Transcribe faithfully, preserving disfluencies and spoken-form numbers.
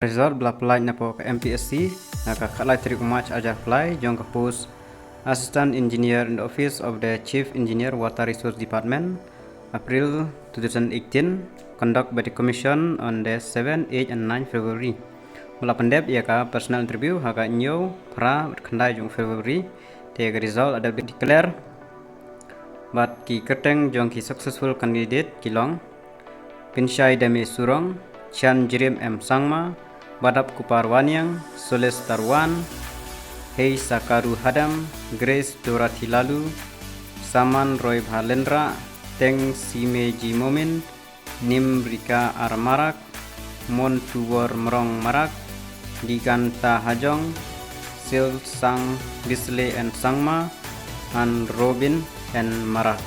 Result ba la pynlait napoh ka M P S C ha ka khatlai tarik u March arhajar arphew lai jong ka post Assistant Engineer in the Office of the Chief Engineer, Water Resource Department, April two thousand eighteen, conduct by the Commission on the seven, eight and nine February. Ba la pyndep ïa ka personal interview ha ka hynñiew, phra bad khyndai jong February. Te ka result la dep declare bad ki kyrteng jong ki successful candidate ki long: Pynshai Dame Surong, Chianjrim M Sangma, Badap Kupar Waniang, Soles Tarwan, Heisakaru Hadam, Grace Dorothy Lalu, Saman Roybha Lyngdoh, Teng Simeji Momin, Nimrika R Marak, Montuwor Mrong Marak, Diganta Hajong, Silsang Bisley N Sangma, and Robin N Marak.